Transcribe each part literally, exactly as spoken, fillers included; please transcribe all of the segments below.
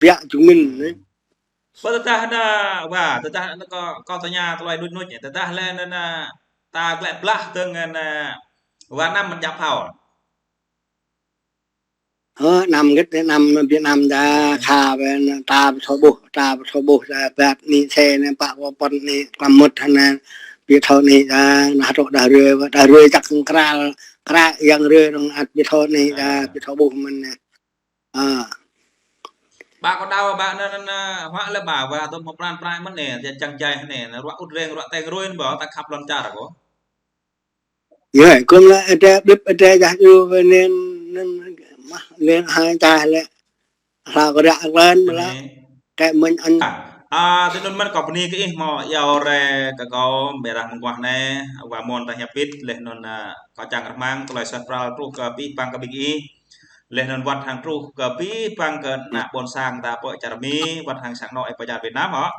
biă jơmin anai. Pơ tơdah anai, wa, tơdah anai kâo, kâo tơña tơlơi đuč đuč, tơdah lĕ anai, anai, ta glĕ blah tơ̆ng anai, wa anăm mơ̆n djăp phao. Hơ, anăm gĭt, anăm Việt Nam ta kha ƀĕ, ta pơthâo ƀuh, ta pơthâo ƀuh, ta ƀăt anai, xe anai, pă kơ pơ̆n anai, klam mŭt anai, pơthâo anai, ta, anai truh đah rơi, đah rơi čăk krăl, krăl yang rơi rŏng ăt pơthâo anai, ta, pơthâo ƀuh mơ̆n anai. Ơ. Ƀă kâo đaŏ, ƀă anai, anai, anai, huă lĕ ƀă, wa, tơ̆m hmâo pran prai mơ̆n anai, čang čai anai, anai, ruă ut reng, ruă teng rui anai ƀă, ta khăp lŏn čar kâo. Yơh, kơ̆m lĕ adai ƀlĭp adai jah yua wơ̆t anŭn, anŭn mah lĕ hai čah lĕ. Hla kơ ră klan mơ̆ lĕ. Kĕ mơ̆n anŭn. A, tui anŭn mơ̆n kâo bơni kơ ih hmâo iâu rai kơ kâo ƀơi rah mơguah anai, wa mơ̆n ta hiăp pit, laih anŭn, a, kâo čang rơmang, tơlơi suaih pral truh kơ abih bang kơ ƀing ih. Laih anŭn wơ̆t hăng truh kơ abih bang kơ ană ƀôn sang ta pơ čar Mi, wơ̆t hăng sang anŏ ih pơ čar Việt Nam hŏ.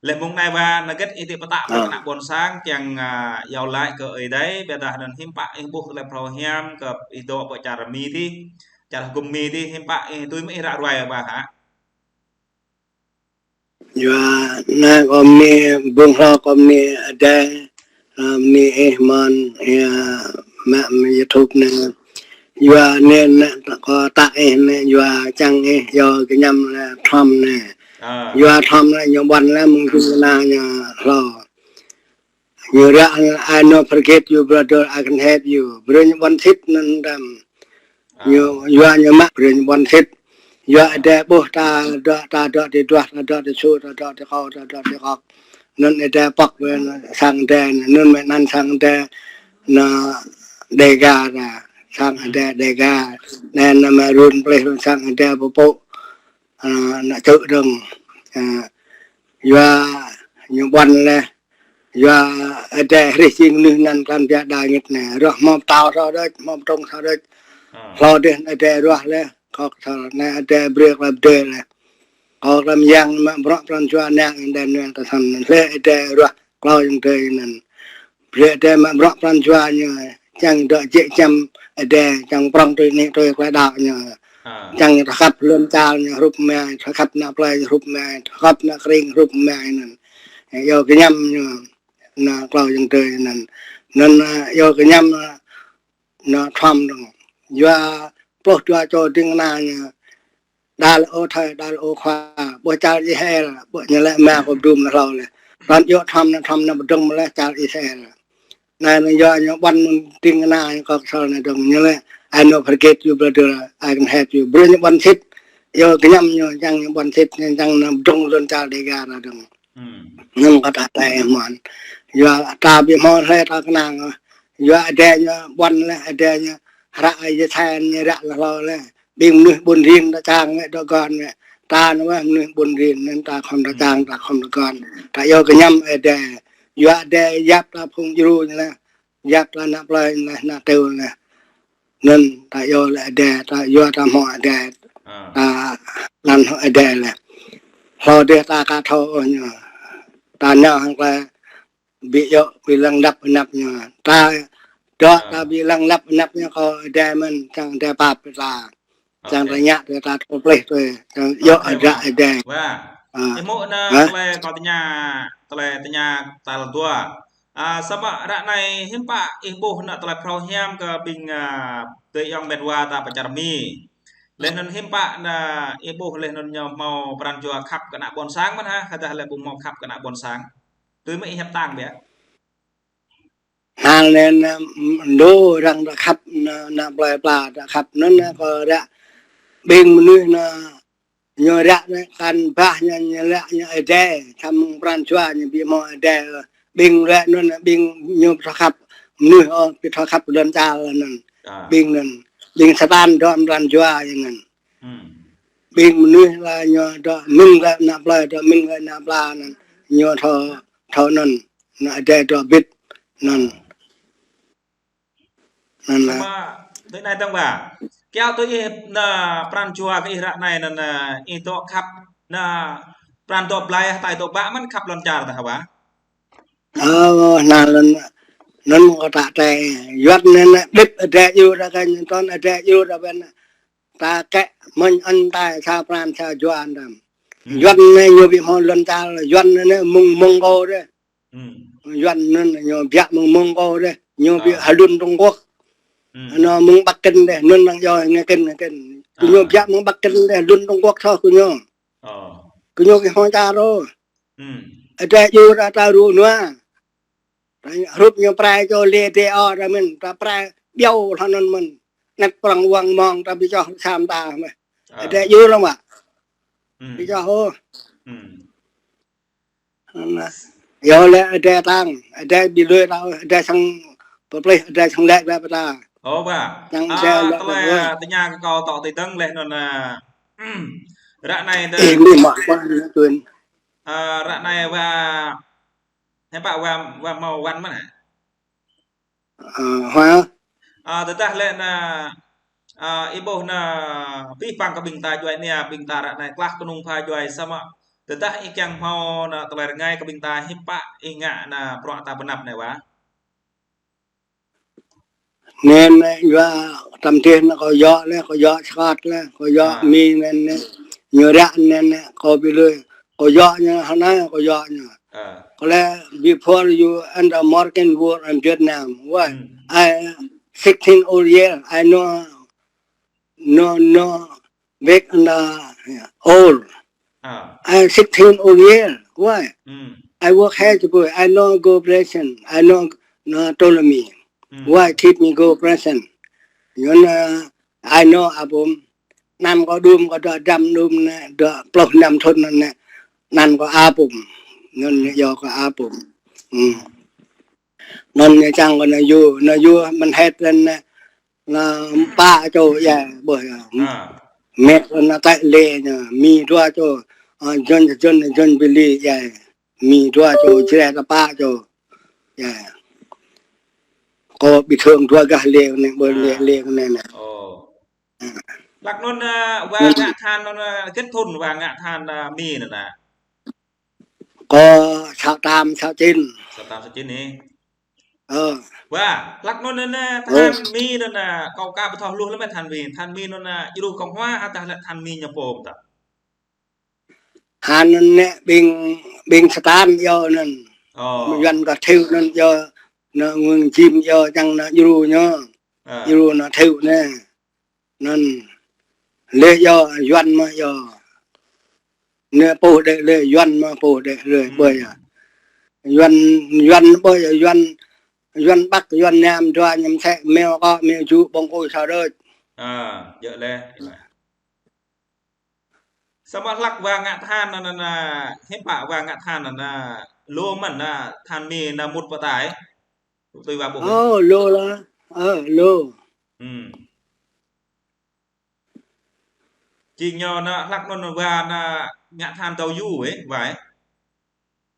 Laih mơ̆ng anai wa, anai gĭt ih tĭ pơtă kơ ană ƀôn sang kiăng, a, iâu laĭ kơ Ơi Adai, ƀiădah anŭn hiư̆m pă ih ƀuh tơlơi phrâo hiam kơ ih dŏ pơ čar Mi tih, čar hơgŭm Mi tih, hiư̆m pă ih tui mơ̆ ih ră ruai wa hă? Yua anai kâo mơ̆ ƀơ̆ng hlâo kâo mơ̆ adai, a, mơ̆ ih mơ̆n, ia, mă mơ̆ YouTube anai. Yua anai anai kâo tăk ih anai, yua čang ih, yua kơñăm anai, Trump anai. A. Yua Trump anai, ñu ƀuăn lĕ mơ̆ng tŭ anai ñu hlâo. Ñu ră, "I no forget you, brother, I can help you." Brơi ñu ƀuăn sĭt anŭn đăm. A. Ñu, yua ñu mă, brơi ñu ƀuăn sĭt. Yua adai ƀuh ta dŏ, ta dŏ ti duah, ta dŏ ti su, ta dŏ ti kâo, ta dŏ ti kŏk. Anŭn adai pŏk wơ̆t sang adai, anŭn mơ̆ anăn sang adai, anai Dega ta, sang adai Dega. Anai, anai mơ̆ run plih run sang adai pơpŭ, a, anai čư̆ dơ̆ng. A, yua ñu ƀuăn laih. Yua adai hrih jing mơnuih anŭn klan biă đa ngit anai. Rŏh hmâo pơtao sa đôč, hmâo pơtrŭng sa đôč. A. Hlâo dih adai ruah laih, kŏk sa anai adai brơi kơ pơdơi laih. Kâo klam yang mă bruă pran jua anai adai anai ta săn laih adai ruah klâo ayŏng adơi anŭn. Brơi adai mă bruă pran jua ñu, čang dŏ jĕ čăm adai, čang prŏng tui anai tui klai đaŏ ñu. A. Čang ñu thâo khăp lŏn čar ñu hrup mă, thâo khăp ană plơi ñu hrup mă, thâo khăp ană kring hrup mă anŭn. Yua kơñăm ñu, anai klâo ayŏng adơi anŭn. Anŭn, a, yua kơñăm, a, anai Trump dơ̆ng. Yua pluh dua čô ding kơna ñu, đa lĕ ơ thơi, đa lĕ ơ khua, ƀuh čar Israel, ƀuh ñu lĕ mă kơ dŭm anai hlâo laih. Tơl yua Trump anai, Trump anai pơdơ̆ng mă lĕ čar Israel. Anai, anai yua ñu ƀuăn mơ̆ng ding kơna ñu kŏk sa anai dơ̆ng ñu lĕ, "I no forget you, brother, I can help you." Brơi ñu ƀuăn sĭt, yua kơñăm ñu, čang ñu ƀuăn sĭt, ñu čang anai pơdơ̆ng lŏn čar Dega ta dơ̆ng. Hmm. Anŭn kâo tăk tơlơi mơ̆n. Yua ta ƀu hmâo hlơi ta kơnang. Yua adai ñu ƀuăn laih, adai ñu hră Yêsai ñu ră laih hlâo laih. Ƀing mơnuih ƀun rin ta čang wơ̆t dŏ gơ̆n wơ̆t. Ta anai wơ̆t mơnuih ƀun rin anŭn ta khŏm ta čang, ta khŏm ta gơ̆n. Ta yua kơñăm adai. Yua adai yap ta phung djru ñu laih. Yap ta ană plơi ñu laih, ană tơl ñu laih. Anŭn ta yua lĕ adai, ta yua ta hmâo adai. A. Ta lăng hmâo adai laih. Hlâo dih ta ka thâo ôh ñu. Ta nao hăng tơlơi ƀu djơ̆, ƀu lăng lăp anăp ñu. Ta dŏ, a, ta ƀu lăng lăp anăp ñu kơ adai mơ̆n, čang adai pap ta. Čang, ok, ta ngă tui ta thâo plih tui, čang, ok, yua adai, wa, adai. Wa. A. Ih mơ̆ anai, hă? Tơlơi kâo tơña, tơlơi tơña tal dua. A, samơ̆ ră anai hiư̆m pă ih ƀuh anai tơlơi phrâo hiam kơ ƀing, a, adơi ayŏng met wa ta pơ čar Mi. Laih anŭn hiư̆m pă anai ih ƀuh laih anŭn ñu hmâo pran jua khăp kơ ană ƀôn sang mơ̆n hă, hơdah lĕ ƀu hmâo khăp kơ ană ƀôn sang. Tui mơ̆ ih hiăp tang biă. Hal anŭn, anŭn, dŏ arăng ta khăp anŭn, ană plơi pla ta khăp anŭn, anŭn kơ ră ƀing mơnuih anŭn ñu ră anŭn kăn bah ñu, ñu lăi ñu adai, samơ̆ pran jua ñu ƀu hmâo adai. Ƀing ră anŭn ƀing ñu ƀu thâo khăp mơnuih ôh, ƀu thâo khăp lŏn čar anŭn. A. Ƀing anŭn, ƀing Satan dŏ pran jua ñu anŭn. Hmm. Ƀing mơnuih lĕ ñu dŏ mĭn kơ ană plơi, dŏ mĭn kơ ană pla anŭn. Ñu thâo, thâo anŭn, anŭn adai dŏ bĭt anŭn. A. Anŭn lĕ. Samơ̆ tui anai dơ̆ng wa. Kiăo tui ih anŭn pran jua kơ ih ră anai anŭn, anŭn ih dŏ khăp anŭn pran dŏ blai, hơtai dŏ ƀă mơ̆n khăp lŏn čar tah wa. Ơ, anŭn lĕ, anŭn kâo tăk tơlơi. Yua anŭn anŭn đĭp adai yua ta kơ ñu tơl adai yua ta ƀĕ anŭn. ta kĕ mơ̆n ăn ta sa pran sa jua anăm. Yuan anai ñu ƀu hmâo lŏn čar, Yuan anai mơ̆ng Mông Cổ dêh. Yuan anŭn ñu biă mơ̆ng Mông Cổ dêh, ñu biă hơlŭn Trung Quốc. Anŭn mơ̆ng Bắc Kinh dêh, anŭn năng yơh ngă kĕn, ngă kĕn. Kơ ñu biă mơ̆ng Bắc Kinh dêh, hơlŭn Trung Quốc soh kơ ñu. Kơ ñu ƀu hmâo čar ôh. Adai yua ta ta rŭ nua. Hrup ñu prai čô lê dê o ta mơ̆n, ta prai ƀiâo hla anŭn mơ̆n. Nĕt prăng wang mong ta ƀu čoh sam ta mơ̆n. Adai yua lăng mă. Ƀu čoh ôh. Yua lĕ adai tang, adai ƀu lui ta, adai sang pơplih, adai sang lĕ lĕ pơta. Ơ wa. Yang adai lĕ tơlơi tơña kơ kâo tŏ tơdang lĕ anŭn, ră anai tơ. Ih, ƀu mă kơ anŭn tuan. Ră anai wa, hiư̆m pă wa, wa hmâo wăn mơ̆n hă? Ơ, hua. Tơdah lĕ anŭn, ih ƀuh anŭn pih păng kơ ƀing ta djuai ania, ƀing ta ră anai klah kơnung pha djuai samơ̆. Tơdah ih kiăng hmâo anŭn tơlơi rơngai kơ ƀing ta hiư̆m pă ih ngă anŭn bruă ta pơanăp anai wa. Anŭn yua tơdang anŭn kâo yua lĕ, kâo yua skat lĕ, kâo yua mi anŭn, ñu ră anŭn kâo ƀu lui. Kâo yua ñu hơnai, kâo yua ñu. Kâo lĕ before you enter Morgan World in Vietnam, why? I sixteen old year, I know, no, no, big and old. I sixteen old year, why? I work here, boy. I know go present, I know, no, told me. Why keep me go present? You know, I know, abum. Anăn kâo đưm, kâo dŏ dăm đưm anai, dŏ pluh năm thŭn anai, anăn kâo apum. Anŭn yua kâo apum. Anŭn ñu čang kâo anŭn yua, anŭn yua mơ̆n hĕt anŭn anai, anŭn pă čô yơh, ƀuh yơh. Mĕt anŭn tĕ lê ñu, mi dua čô, John, John, John Billy yơh. Mi dua čô, Jrai ta pă čô. Yơh. Kâo ƀu thơ̆ng dua gah lê anai, ƀuh lê, lê anai anai. Hlak anŭn, wa ngă than anŭn, gĕt thŭn wa ngă than, mi anŭn. Kâo sa tam sa čin. Sa tam sa čin anai. Wa, hlak anŭn anŭn, than mi anŭn, kâo ka ƀu thâo hluh lăm than mi, than mi anŭn, djru kông hua, atah lĕ than mi ñu pôm ta. Hăn anŭn anai ƀing, ƀing satan yơh anŭn. Yuan kơ thiu anŭn yơh, anŭn ngưng jim yơh čang anŭn djru ñu. Djru anŭn thiu anai. Anŭn lĕ yơh Yuan mơ̆ yơh. Anai pô đĕ lĕ Yuan mơ̆ pô đĕ lĕ ƀơi yơh. Yuan, Yuan ƀơi yơh Yuan, Yuan Bắc, Yuan Nam, dua ñu mơsĕ meo kơ meo ju ƀong kôi sa đôč. Yơh lĕ. Samơ̆ hlak wa ngă than anŭn, anŭn, hiư̆m pă wa ngă than anŭn, lu mơ̆n anŭn, than mi anŭn mŭt pơtai. Tui wa ƀuh. Ơ, lu lah. Ơ, lu. Jing ñu anŭn hlak anŭn wa anŭn ngă than tâo yu ê, wa ê.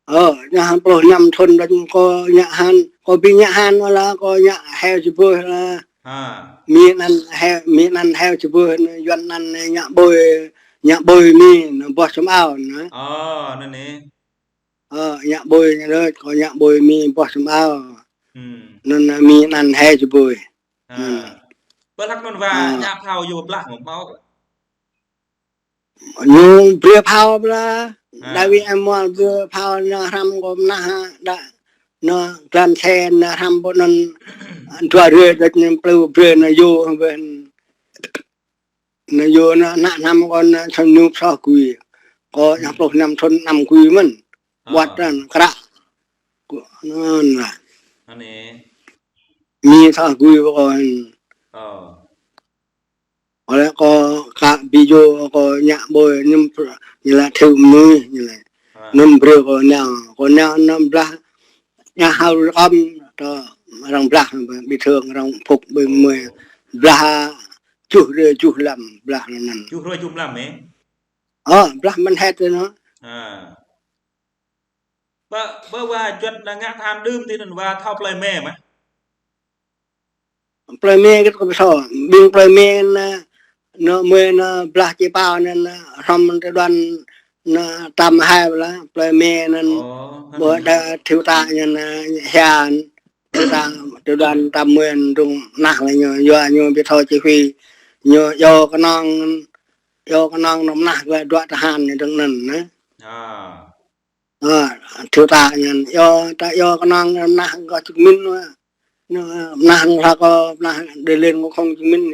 Ơ, ngă hăn pluh năm thŭn đôč kâo ngă hăn, kâo ƀu ngă hăn wơ̆t lah, kâo ngă heo čơbơh lah. Mi anŭn heo, mi anŭn heo čơbơh, Yuan anŭn ngă ƀơi, ngă ƀơi mi, anŭn boh sum ao anŭn. Ơ, anŭn anai. Ơ, ngă ƀơi ñu đôč, kâo ngă ƀơi mi boh sum ao. Anŭn mi anŭn heo čơbơh. Ƀơi hlak anŭn wa ngă phao yua blah mơ̆ hmâo. Ñu brơi phao blah. Đa wĭ em mơ̆ brơi phao anŭn hrăm kâo mơnah đa anŭn glan sen anŭn hrăm ƀu anŭn dua rơi đôč anŭn plư brơi anŭn yua ƀơi. Anŭn yua anŭn ană năm kâo anŭn sơnup soh gui. Kâo ngă pluh năm thŭn năm gui mơ̆n. Ƀuăt anŭn kră. Anŭn lah. Mi soh gui kâo anŭn. Ơ. Ơ lĕ kâo ka ƀu yua kâo ngă ƀơi ñu pr-, ñu laĭ thiu mơnuih ñu laĭ. Anŭn brơi kâo nao, kâo nao anŭn blah ngă hao rơkăm tơ arăng blah ƀu thơ̆ng arăng phŭk ƀơi mơi blah juh rơi juh lăm blah anŭn. Juh rơi juh lăm ê? Ơ, blah mơ̆n hĕt anŭn. Ƀơ, ƀơ wa juăt anŭn ngă than đưm tui anŭn wa thâo plơi Me mơ̆? Plơi Me gĕt kâo ƀu thâo, ƀing plơi Me anŭn, anŭn mơi anŭn blah či pao anŭn, anŭn hrŏm tơdron anŭn tam hai blah, plơi Me anŭn. Ƀơ đa thiu ta ñu anŭn, hia anŭn, thiu ta, tơdron tam mơi anŭn dong nah lah ñu, yua ñu ƀu thâo či hui. Ñu yua kơnơ̆ng, yua kơnơ̆ng nao mơnah glaĭ dua tơhan ñu dơ̆ng anŭn, nă. Ơ, thiếu tá ñu yua, ta yua kơnơ̆ng nao mơnah gah chứng minh wa. Nă, mơnah nao hla kơ, mơnah đi lên kơ không chứng minh.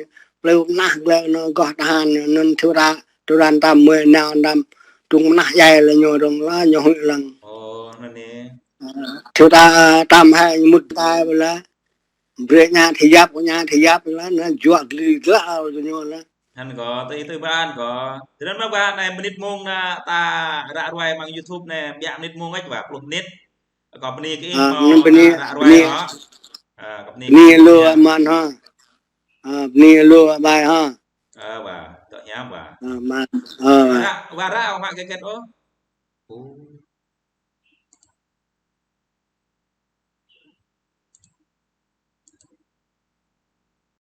Plei mơnah glaĭ nao gah tơhan ñu, anŭn thiếu tá, tơran tam mơi nao tam, tơ̆ng mơnah djai lĕ ñu dơ̆ng la, ñu huĭ lăng. Ơ, anŭn nă. Ơ, thiếu tá, tam hai mŭt tai ƀơi la. Brơi ñu thâo yap, ñu thâo yap la, nă, juă gli glaĭ ñu la. Hăn kơ, tui, tui ƀan kơ. Tơdơi mơ̆ ƀan anai mơnit mông nă, ta ră ruai amăng YouTube anai, biă mơnit mông ĕč wa, pluh mơnit. Kơ bơni kơ ih, ơ, mơ̆ anŭn bơni, ră ruai bơni, hă. Ơ, kơ bơni, bơni kơ ih lu mơ̆n hă. Ơ, bơni lu ƀai hă. Ơ, wa, tŏ hiam wa. Ơ, mơ̆n. Ơ, wa. Ră, wa ră, wa mă kơ kĕt ôh. Ơ.